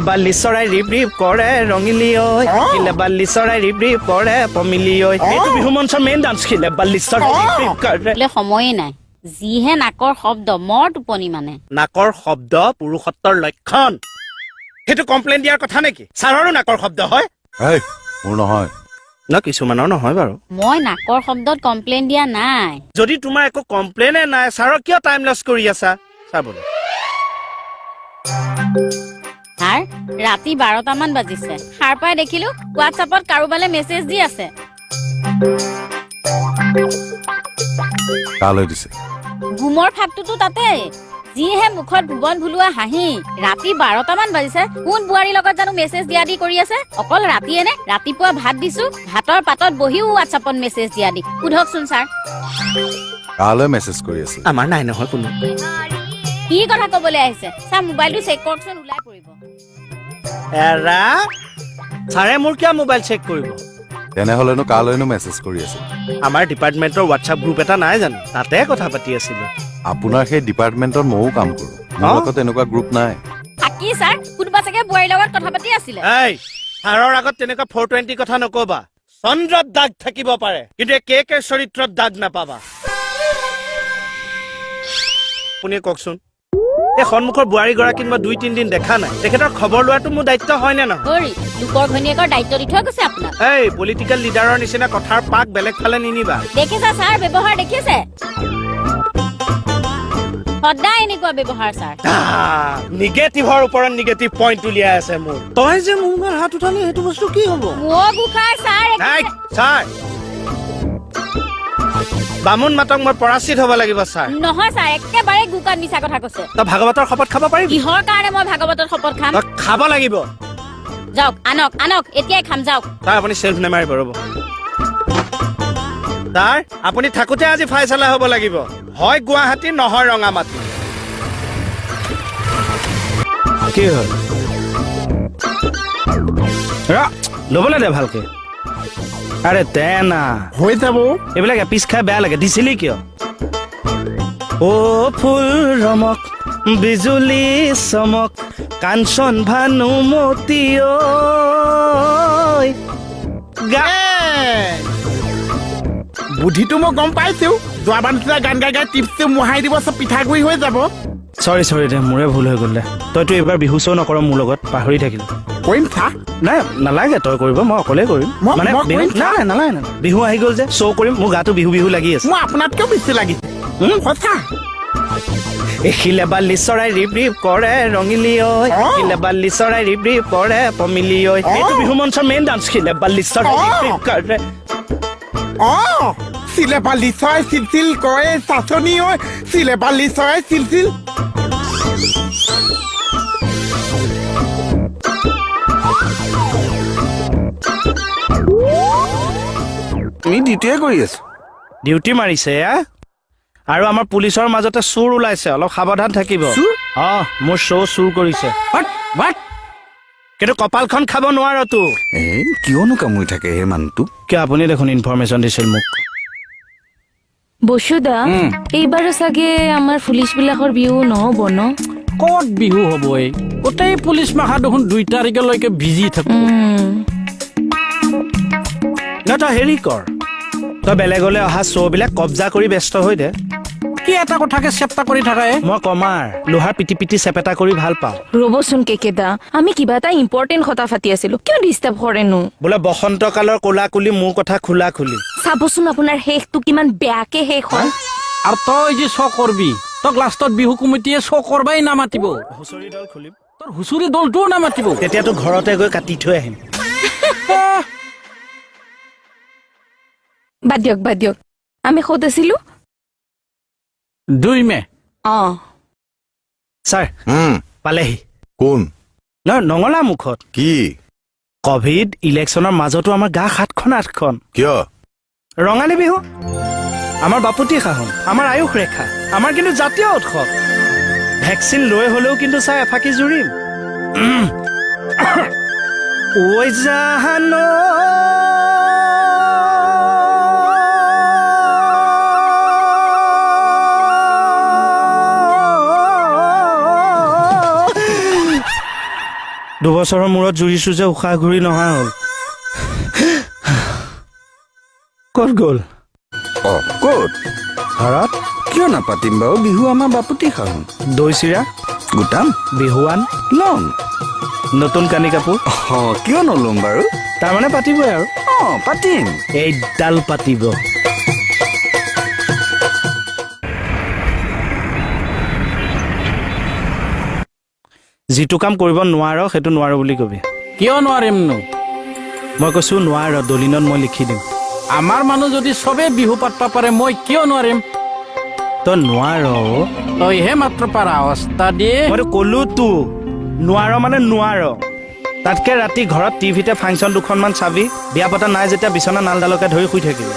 বালি চৰাই ৰিপ ৰিপ কৰে ৰঙিলী ঐ, শিলে বালি চৰাই ৰিপ ৰিপ কৰে পমিলি ঐ। এইটো বিহু মঞ্চৰ মেইন ডান্স। শিলে বালি চৰাই ৰিপ ৰিপ কৰে। বোলে সময়ে নাই, যিহে নাকৰ শব্দ, মৰ টোপনি মানে। নাকৰ শব্দ পুৰুষত্বৰ লক্ষণ, সেইটো কমপ্লেইন দিয়াৰ কথা নেকি? ছাৰৰো নাকৰ শব্দ হয়। এই, মোৰ নহয়। ন, কিছুমানৰ নহয় বাৰু। মই নাকৰ শব্দত কমপ্লেইন দিয়া নাই। যদি তোমাৰ একো কমপ্লেইনে নাই, ছাৰৰ কিয় টাইম লছ কৰি আছা? ছাৰ বোলো। ছাৰ, ৰাতি 12টামান বাজিছে, সাৰ পাই দেখিলো হোৱাটছআপত কাৰোবালে মেছেজ দি আছে। কালৈ দিছে? গুমৰ ফাকটোতো তাতে, যিহে মুখত ভুৱন ভুলোৱা হাঁহি। ৰাতি 12টামান বাজিছে, কোন বোৱাৰীৰ লগত জানো মেছেজ দিয়া দি কৰি আছে। অকল ৰাতিয়ে নে? ৰাতিপুৱা ভাত দিছো, ভাতৰ পাতত বহিও হোৱাটছআপত মেছেজ দিয়া দি। সোধকচোন ছাৰ। কালৈ মেছেজ কৰি আছে? আমাৰ নাই নহয় কোনো। কি কথা কবলৈ আহিছে ছাৰ? মোবাইলটো চেক কৰকচোন, ওলাই পৰিব। এৰা, ছাৰে মোৰ কিয় মোবাইল চেক কৰিব? তেনেহ'লেনো কালৈনো মেছেজ কৰি আছে? আমাৰ ডিপাৰ্টমেণ্টৰ হোৱাটছআপ গ্ৰুপ এটা নাই জানো? তাতে কথা পাতি আছিলো। আপোনাৰ সেই ডিপাৰ্টমেণ্টত ময়ো কাম কৰোঁ, মোৰ অ? আকৌ তেনেকুৱা গ্ৰুপ নাই। থাকি ছাৰ, কোনোবা চাগে বোৱাৰীৰ লগত কথা পাতি আছিলে। এই, ছাৰৰ আগত তেনেকুৱা 420 কথা নকবা। চন্দ্ৰত দাগ থাকিব পাৰে, কিন্তু এই কে কে চৰিত্ৰত দাগ নাপাবা। আপুনি কওকচোন, এই সন্মুখৰ বোৱাৰীগৰাকীক মই 2-3 দিন দেখা নাই, তেখেতৰ খবৰ লোৱাটো মোৰ দায়িত্ব হয় নে নহয়? হৰি, লোকৰ ঘৈণীয়েকৰ দায়িত্ব দি থৈ গৈছে আপোনাক। এই, পলিটিকেল লিডাৰৰ নিচিনা কথাৰ পাক বেলেগ ফালে নিনিবা। দেখিছে ছাৰ, ব্যৱহাৰ দেখিছে? সদায় এনেকুৱা ব্যৱহাৰ ছাৰ। নিগেটিভৰ ওপৰত নিগেটিভ পইণ্ট উলিয়াই আছে মোৰ। তই যে মোৰ গাত হাত উঠালি, সেইটো বস্তু কি হ'ব? মোৰ গোসাঁই ছাৰ। নাই ছাৰ, বামুণ মাতক, মই পৰাচিত হ'ব লাগিব ছাৰ। নহয় ছাৰ, একেবাৰে গোকাত মিছা কথা কৈছে। তই ভাগৱতৰ শপত খাব পাৰিবি? কিহৰ কাৰণে মই ভাগৱতত শপত খাম? তই খাব লাগিব। যাওক, আনক আনক, এতিয়াই খাম, যাওক। ছাৰ, আপুনি চেল্ফ নেমাৰিব, ৰ'ব। ছাৰ, আপুনি থাকোঁতে আজি ফাইচলা হ'ব লাগিব, হয় গুৱাহাটী নহয় ৰঙামাটি। কি হ'ল? ৰ, ল'বলৈ দে ভালকে। আৰে দে না। হৈ যাব। এইবিলাক এপিচ খাই বেয়া লাগে। দিছিলি কিয়? অ ফুল ৰমক, বিজুলী চমক, কাঞ্চন ভানুমতী ঐ গা। বুদ্ধিটো মই গম পাইছো। যোৱাবাৰ নিচিনা গান গাই গাই টিপছটো মোহাৰি দিব, চব পিঠাগুড়ি হৈ যাব। চৰি চৰি দে, মোৰে ভুল হৈ গ'ল দে। তইতো এইবাৰ বিহু শ্ব' নকৰ মোৰ লগত, পাহৰি থাকিলো। কৰিম চা। নাই, নালাগে তই কৰিব, মই অকলেই কৰিম। মানে মই বিহু কৰিম চা। নাই, নালাগে নালাগে। বিহু আহি গ'ল যে, শ্ব' কৰিম, মোৰ গাটো বিহু বিহু লাগি আছে। মই আপোনাতকেও বেছি লাগিছে। সঁচা। এই শিলে বালি চৰাই ৰিপ ৰিপ কৰে ৰঙিলী ঐ, শিলে বালি চৰাই ৰিপ ৰিপ কৰে পমিলি ঐ। এইটো বিহু মঞ্চৰ মেইন ডান্স। শিলে বালি চৰাই ৰিপ ৰিপ কৰে। অ চিলে বালি চৰাই চিলচিল কৰে চাচনি ঐ, চিলে বালি চৰাই চিলচিল। আমি ডিউটিয়ে কৰি আছো। ডিউটি মাৰিছে এয়া। আৰু আমাৰ পুলিচৰ মাজতে চোৰ ওলাইছে, অলপ সাৱধান থাকিব। চোৰ? অ, মোৰ শ্ব' চুৰ কৰিছে। What what? কিন্তু কপালখন খাব নোৱাৰ তো। এই, কিয়নো কামুৰি থাকে সেই মানুহটো? কিয়, আপুনি দেখোন ইনফৰমেশ্যন দিছিল মোক। বসুদা, এইবাৰো চাগে আমাৰ পুলিচ বিলাকৰ বিহু নহ'ব ন? ক'ত বিহু হ'ব? এই গোটেই পুলিচ মাখা দেখোন 2 তাৰিখলৈকে বিজি থাকো। ন, তই হেৰি কৰ, তই বেলেগলৈ অহা শ্ব'বিলাক কব্জা কৰি ব্যস্ত হৈ দে। কি এটা কথাকে চেপ্তা কৰি থাকা এ? মই কমাৰ, লোহাৰ পিটি পিটি চেপেটা কৰি ভাল পাওঁ। ৰ'বচোন কেকেদা, আমি কিবা এটা ইম্পৰ্টেণ্ট কথা পাতি আছিলো, কিয় ডিষ্টাৰ্ব কৰেনো? বোলে বসন্তকালৰ ক'লা কুলি, মোৰ কথা খোলা খুলি। চাবচোন আপোনাৰ শেষটো কিমান বেয়াকে শেষ হয়। আৰু তই যে শ্ব' কৰবি, তোক লাষ্টত বিহু কমিটিয়ে শ্ব' কৰবাই নামাতিব। হুঁচৰি দল খুলিম। তোৰ হুঁচৰি দলটোও নামাতিব। তেতিয়াতো ঘৰতে গৈ কাটি থৈ আহিম। বাদ দিয়ক বাদ দিয়ক, আমি ক'ত আছিলো? 2 মে। অ। ছাৰ, পালেহি। কোন? নহয়, নঙলা মুখত। কি? কভিড ইলেকশ্যনৰ মাজতো আমাৰ গা 7খন 8খন। কিয়? ৰঙালী বিহু আমাৰ বাপুতি সাহোন, আমাৰ আয়ুস ৰেখা, আমাৰ কিন্তু জাতীয় উৎসৱ। ভেকচিন লৈ হলেও কিন্তু ছাৰ এফাকি জুৰিম। ঐ জাহান, দুবছৰৰ মূৰত জুৰিছো যে উশাহ ঘূৰি নহা হ'ল। ক'ত গ'ল? অ, ক'ত? ঘৰত। কিয় নাপাতিম বাৰু? বিহু আমাৰ বাপুতি সাহোন। দৈ চিৰা? গোটাম। বিহুৱান? ল'ম। নতুন কানি কাপোৰ? অ, কিয় নল'ম বাৰু? তাৰমানে পাতিবই আৰু? অ, পাতিম। এইডাল পাতিব। যিটো কাম কৰিব নোৱাৰ, সেইটো নোৱাৰো বুলি কবি। কিয় নোৱাৰিমনো? মই কৈছো নোৱাৰ, দলিনত মই লিখি দিম। আমাৰ মানুহ যদি চবে বিহু পাতবা পাৰে, মই কিয় নোৱাৰিম? তই নোৱাৰ অ। তইহে মাত্ৰ পাৰা অস্তাদি। মইতো ক'লো তো, নোৱাৰ মানে নোৱাৰ। তাতকে ৰাতি ঘৰত টিভিতে ফাংচন দুখনমান চাবি। বিয়া পতা নাই যেতিয়া বিচনা নালডালকে ধৰি শুই থাকিবি।